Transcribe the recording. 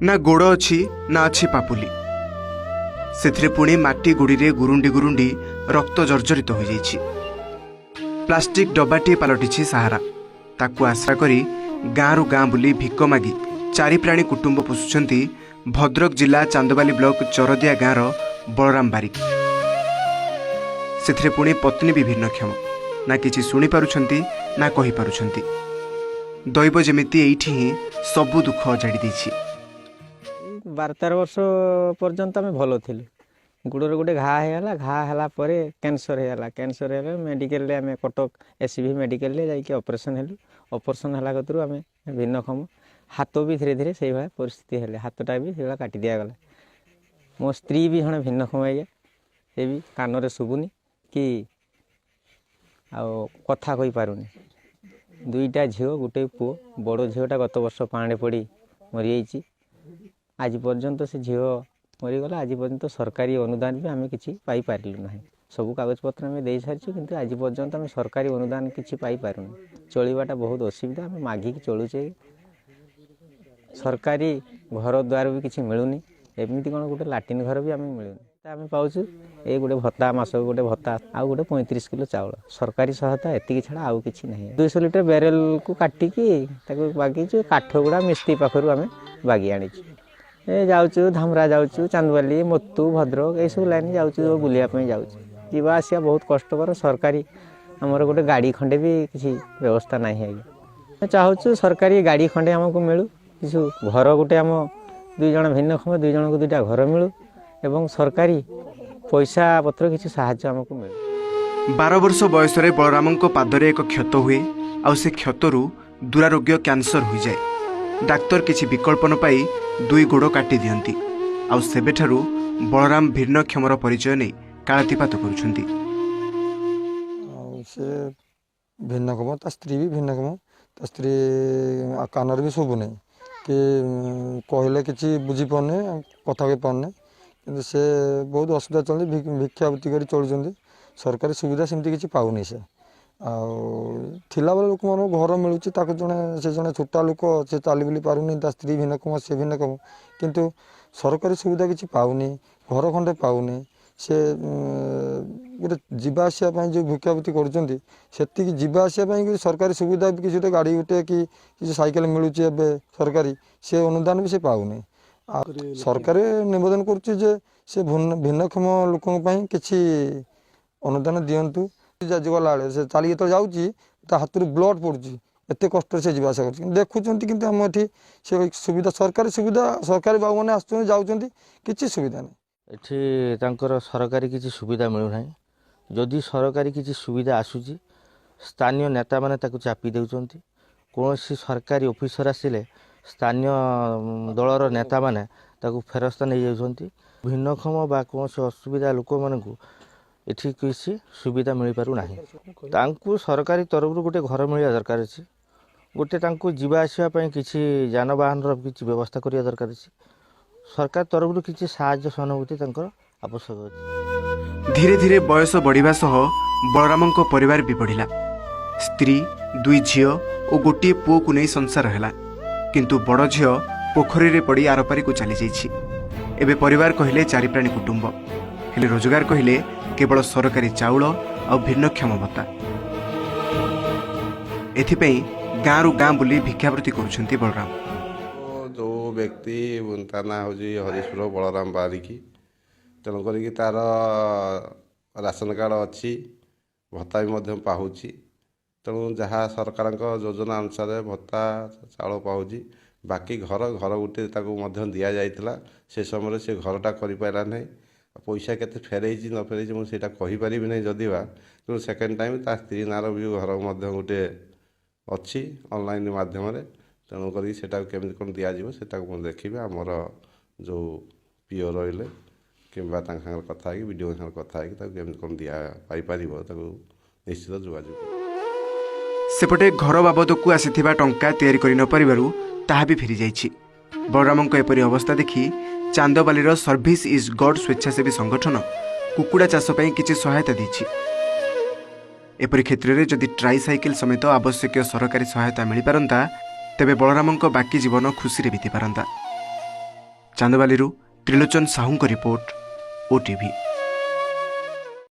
ନା ଗୋଡ଼ ଅଛି, ନା ଅଛି ପାପୁଲି। ସେଥିରେ ପୁଣି ମାଟି ଗୋଡ଼ିରେ ଗୁରୁଣ୍ଡି ଗୁରୁଣ୍ଡି ରକ୍ତ ଜର୍ଜରିତ ହୋଇଯାଇଛି। ପ୍ଲାଷ୍ଟିକ୍ ଡବାଟିଏ ପାଲଟିଛି ସାହାରା। ତାକୁ ଆଶା କରି ଗାଁରୁ ଗାଁ ବୁଲି ଭିକ ମାଗି ଚାରି ପ୍ରାଣୀ କୁଟୁମ୍ବ ପୋଷୁଛନ୍ତି ଭଦ୍ରକ ଜିଲ୍ଲା ଚାନ୍ଦବାଲି ବ୍ଲକ ଚରଦିଆ ଗାଁର ବଳରାମ ବାରିକ। ସେଥିରେ ପୁଣି ପତ୍ନୀ ବି ଭିନ୍ନକ୍ଷମ। ନା କିଛି ଶୁଣିପାରୁଛନ୍ତି, ନା କହିପାରୁଛନ୍ତି। ଦୈବ ଯେମିତି ଏଇଠି ହିଁ ସବୁ ଦୁଃଖ ଅଜାଡ଼ି ଦେଇଛି। 12-13 ବର୍ଷ ପର୍ଯ୍ୟନ୍ତ ଆମେ ଭଲ ଥିଲୁ। ଗୋଡ଼ରେ ଗୋଟେ ଘା ହେଇଗଲା। ଘା ହେଲା ପରେ କ୍ୟାନ୍ସର ହେଇଗଲା। କ୍ୟାନ୍ସର ହେଲେ ମେଡ଼ିକାଲରେ ଆମେ କଟକ ଏସ୍ ସି ବି ମେଡ଼ିକାଲରେ ଯାଇକି ଅପରେସନ୍ ହେଲୁ। ଅପରେସନ୍ ହେଲା କତୁରୁ ଆମେ ଭିନ୍ନକ୍ଷମ। ହାତ ବି ଧୀରେ ଧୀରେ ସେଇଭଳିଆ ପରିସ୍ଥିତି ହେଲେ, ହାତଟା ବି ସେଇଭଳିଆ କାଟି ଦିଆଗଲା। ମୋ ସ୍ତ୍ରୀ ବି ଜଣେ ଭିନ୍ନକ୍ଷମ ଆଜ୍ଞା। ସେ ବି କାନରେ ଶୁଭୁନି କି ଆଉ କଥା କହିପାରୁନି। ଦୁଇଟା ଝିଅ, ଗୋଟେ ପୁଅ। ବଡ଼ ଝିଅଟା ଗତ ବର୍ଷ ପାଣିରେ ପଡ଼ି ମରିଯାଇଛି। ଆଜି ପର୍ଯ୍ୟନ୍ତ ସେ ଝିଅ ମରିଗଲା, ଆଜି ପର୍ଯ୍ୟନ୍ତ ସରକାରୀ ଅନୁଦାନ ବି ଆମେ କିଛି ପାଇପାରିଲୁ ନାହିଁ। ସବୁ କାଗଜପତ୍ର ଆମେ ଦେଇସାରିଛୁ, କିନ୍ତୁ ଆଜି ପର୍ଯ୍ୟନ୍ତ ଆମେ ସରକାରୀ ଅନୁଦାନ କିଛି ପାଇପାରୁନୁ। ଚଳିବାଟା ବହୁତ ଅସୁବିଧା। ଆମେ ମାଗିକି ଚଳୁଛେ। ସରକାରୀ ଘର ଦ୍ୱାର ବି କିଛି ମିଳୁନି। ଏମିତି କ'ଣ ଗୋଟେ ଲାଟ୍ରିନ୍ ଘର ବି ଆମେ ମିଳୁନି। ଆମେ ପାଉଛୁ ଏଇ ଗୋଟେ ଭତ୍ତା, ମାସକୁ ଗୋଟେ ଭତ୍ତା ଆଉ ଗୋଟେ 35 କିଲୋ ଚାଉଳ। ସରକାରୀ ସହାୟତା ଏତିକି ଛଡ଼ା ଆଉ କିଛି ନାହିଁ। 200 ଲିଟର ବ୍ୟାରେଲକୁ କାଟିକି ତାକୁ ବାଗେଇଛୁ। କାଠ ଗୁଡ଼ା ମିସ୍ତ୍ରୀ ପାଖରୁ ଆମେ ବାଗି ଆଣିଛୁ। ଏ ଯାଉଛୁ, ଧାମରା ଯାଉଛୁ, ଚାନ୍ଦବାଲି, ମୋତୁ, ଭଦ୍ରକ, ଏଇସବୁ ଲାଇନ୍ ଯାଉଛୁ, ବୁଲିବା ପାଇଁ ଯାଉଛୁ। ଯିବା ଆସିବା ବହୁତ କଷ୍ଟକର। ସରକାରୀ ଆମର ଗୋଟେ ଗାଡ଼ି ଖଣ୍ଡେ ବି କିଛି ବ୍ୟବସ୍ଥା ନାହିଁ ଆଜ୍ଞା। ଆମେ ଚାହୁଁଛୁ ସରକାରୀ ଗାଡ଼ି ଖଣ୍ଡେ ଆମକୁ ମିଳୁ, କିଛି ଘର ଗୋଟେ, ଆମ ଦୁଇ ଜଣ ଭିନ୍ନକ୍ଷମ, ଦୁଇ ଜଣଙ୍କୁ ଦୁଇଟା ଘର ମିଳୁ ଏବଂ ସରକାରୀ ପଇସା ପତ୍ର କିଛି ସାହାଯ୍ୟ ଆମକୁ ମିଳୁ। 12 ବର୍ଷ ବୟସରେ ବଳରାମଙ୍କ ପାଦରେ ଏକ କ୍ଷତ ହୁଏ ଆଉ ସେ କ୍ଷତରୁ ଦୁରାରୋଗ୍ୟ କ୍ୟାନ୍ସର ହୋଇଯାଏ। ଡାକ୍ତର କିଛି ବିକଳ୍ପ ନ ପାଇ ଦୁଇ ଗୋଡ଼ କାଟି ଦିଅନ୍ତି। ଆଉ ସେବେଠାରୁ ବଳରାମ ଭିନ୍ନକ୍ଷମର ପରିଚୟ ନେଇ କାଳାତିପାତ କରୁଛନ୍ତି। ଆଉ ସେ ଭିନ୍ନକ୍ଷମ, ତା ସ୍ତ୍ରୀ ବି ଭିନ୍ନକ୍ଷମ। ତା ସ୍ତ୍ରୀ ଆଉ କାନରେ ବି ଶୁଭୁନି କି କହିଲେ କିଛି ବୁଝିପାରୁନି, କଥା କହିପାରୁନି। କିନ୍ତୁ ସେ ବହୁତ ଅସୁବିଧା ଚଳନ୍ତି, ଭିକ୍ଷାବୃତ୍ତି କରି ଚଳୁଛନ୍ତି। ସରକାରୀ ସୁବିଧା ସେମିତି କିଛି ପାଉନି ସେ। ଆଉ ଥିଲାବେଳେ ଲୋକମାନଙ୍କୁ ଘର ମିଳୁଛି। ତାକୁ ଜଣେ, ସେ ଜଣେ ଛୋଟା ଲୋକ, ସେ ଚାଲି ବୁଲି ପାରୁନି। ତା ସ୍ତ୍ରୀ ଭିନ୍ନକ୍ଷମ, ସେ ଭିନ୍ନକ୍ଷମ, କିନ୍ତୁ ସରକାରୀ ସୁବିଧା କିଛି ପାଉନି, ଘର ଖଣ୍ଡେ ପାଉନି। ସେ ଗୋଟେ ଯିବା ଆସିବା ପାଇଁ ଯେଉଁ ଭିକ୍ଷାବୃତ୍ତି କରୁଛନ୍ତି, ସେତିକି ଯିବା ଆସିବା ପାଇଁ କି ସରକାରୀ ସୁବିଧା ବି କିଛି ଗୋଟେ ଗାଡ଼ି ଗୋଟେ କି କିଛି ସାଇକେଲ ମିଳୁଛି ଏବେ ସରକାରୀ, ସେ ଅନୁଦାନ ବି ସେ ପାଉନି। ଆଉ ସରକାର ନିବେଦନ କରୁଛି ଯେ ସେ ଭିନ୍ନକ୍ଷମ ଲୋକଙ୍କ ପାଇଁ କିଛି ଅନୁଦାନ ଦିଅନ୍ତୁ। ଗଲାବେଳେ ସେ ଚାଲିକି ଯେତେବେଳେ ଯାଉଛି, ତା ହାତରୁ ବ୍ଲଡ଼ ପଡ଼ୁଛି। ଏତେ କଷ୍ଟରେ ସେ ଯିବା ଆସିବା କରୁଛି। କିନ୍ତୁ ଦେଖୁଛନ୍ତି, କିନ୍ତୁ ଆମ ଏଠି ସେ ସୁବିଧା, ସରକାରୀ ସୁବିଧା, ସରକାରୀ ବାବୁମାନେ ଆସୁଛନ୍ତି, ଯାଉଛନ୍ତି, କିଛି ସୁବିଧା ନାହିଁ। ଏଠି ତାଙ୍କର ସରକାରୀ କିଛି ସୁବିଧା ମିଳୁନାହିଁ। ଯଦି ସରକାରୀ କିଛି ସୁବିଧା ଆସୁଛି, ସ୍ଥାନୀୟ ନେତାମାନେ ତାକୁ ଚାପି ଦେଉଛନ୍ତି। କୌଣସି ସରକାରୀ ଅଫିସର ଆସିଲେ ସ୍ଥାନୀୟ ଦଳର ନେତାମାନେ ତାକୁ ଫେରସ୍ତ ନେଇଯାଉଛନ୍ତି। ଭିନ୍ନକ୍ଷମ ବା କୌଣସି ଅସୁବିଧା ଲୋକମାନଙ୍କୁ ଏଠି କିଛି ସୁବିଧା ମିଳିପାରୁନାହିଁ। ତାଙ୍କୁ ସରକାରୀ ତରଫରୁ ଗୋଟେ ଘର ମିଳିବା ଦରକାର ଅଛି, ଗୋଟେ ତାଙ୍କୁ ଯିବା ଆସିବା ପାଇଁ କିଛି ଯାନବାହନର କିଛି ବ୍ୟବସ୍ଥା କରିବା ଦରକାର ଅଛି। ସରକାର ତରଫରୁ କିଛି ସାହାଯ୍ୟ ସହାନୁଭୂତି ତାଙ୍କର ଆବଶ୍ୟକ ଅଛି। ଧୀରେ ଧୀରେ ବୟସ ବଢ଼ିବା ସହ ବଳରାମଙ୍କ ପରିବାର ବି ବଢ଼ିଲା। ସ୍ତ୍ରୀ, ଦୁଇ ଝିଅ ଓ ଗୋଟିଏ ପୁଅକୁ ନେଇ ସଂସାର ହେଲା। କିନ୍ତୁ ବଡ଼ ଝିଅ ପୋଖରୀରେ ପଡ଼ି ଆରପାରିକୁ ଚାଲିଯାଇଛି। ଏବେ ପରିବାର କହିଲେ ଚାରି ପ୍ରାଣୀ କୁଟୁମ୍ବ। ହେଲେ ରୋଜଗାର କହିଲେ କେବଳ ସରକାରୀ ଚାଉଳ ଆଉ ଭିନ୍ନକ୍ଷମ ଭତ୍ତା। ଏଥିପାଇଁ ଗାଁରୁ ଗାଁ ବୁଲି ଭିକ୍ଷାବୃତ୍ତି କରୁଛନ୍ତି ବଳରାମ। ଯେଉଁ ବ୍ୟକ୍ତି, ତା ନାଁ ହେଉଛି ହରିଶପୁର ବଳରାମ ବାରିକି। ତେଣୁ କରିକି ତା'ର ରାସନ କାର୍ଡ଼ ଅଛି, ଭତ୍ତା ବି ମଧ୍ୟ ପାଉଛି। ତେଣୁ ଯାହା ସରକାରଙ୍କ ଯୋଜନା ଅନୁସାରେ ଭତ୍ତା, ଚାଉଳ ପାଉଛି। ବାକି ଘର, ଘର ଗୋଟେ ତାକୁ ମଧ୍ୟ ଦିଆଯାଇଥିଲା। ସେ ସମୟରେ ସେ ଘରଟା କରିପାରିଲା ନାହିଁ। ପଇସା କେତେ ଫେରେଇଛି ନ ଫେରେଇଛି, ମୁଁ ସେଇଟା କହିପାରିବି ନାହିଁ ଯଦି ବା। କିନ୍ତୁ ସେକେଣ୍ଡ ଟାଇମ୍ ତା ସ୍ତ୍ରୀ ନାଁର ବି ଘର ମଧ୍ୟ ଗୋଟେ ଅଛି ଅନଲାଇନ୍ ମାଧ୍ୟମରେ। ତେଣୁ କରିକି ସେଇଟାକୁ କେମିତି କ'ଣ ଦିଆଯିବ, ସେଟାକୁ ମୁଁ ଦେଖିବି। ଆମର ଯେଉଁ ପିଓ ରହିଲେ କିମ୍ବା ତାଙ୍କ ସାଙ୍ଗରେ କଥା ହେଇକି, ବିଡ଼ିଓଙ୍କ ସାଙ୍ଗରେ କଥା ହେଇକି ତାକୁ କେମିତି କ'ଣ ଦିଆ ପାଇପାରିବ, ତାକୁ ନିଶ୍ଚିତ ଯୋଗାଯୋଗ କରିବି। ସେପଟେ ଘର ବାବଦକୁ ଆସିଥିବା ଟଙ୍କା ତିଆରି କରି ନ ପାରିବାରୁ ତାହା ବି ଫେରିଯାଇଛି। ବଳରାମଙ୍କ ଏପରି ଅବସ୍ଥା ଦେଖି ଚାନ୍ଦବାଲିର ସର୍ଭିସ୍ is God ସ୍ୱେଚ୍ଛାସେବୀ ସଂଗଠନ କୁକୁଡ଼ା ଚାଷ ପାଇଁ କିଛି ସହାୟତା ଦେଇଛି। ଏପରି କ୍ଷେତ୍ରରେ ଯଦି ଟ୍ରାଇସାଇକେଲ ସମେତ ଆବଶ୍ୟକୀୟ ସରକାରୀ ସହାୟତା ମିଳିପାରନ୍ତା, ତେବେ ବଳରାମଙ୍କ ବାକି ଜୀବନ ଖୁସିରେ ବିତିପାରନ୍ତା। ଚାନ୍ଦବାଲିରୁ ତ୍ରିଲୋଚନ ସାହୁଙ୍କ ରିପୋର୍ଟ, ଓଟିଭି।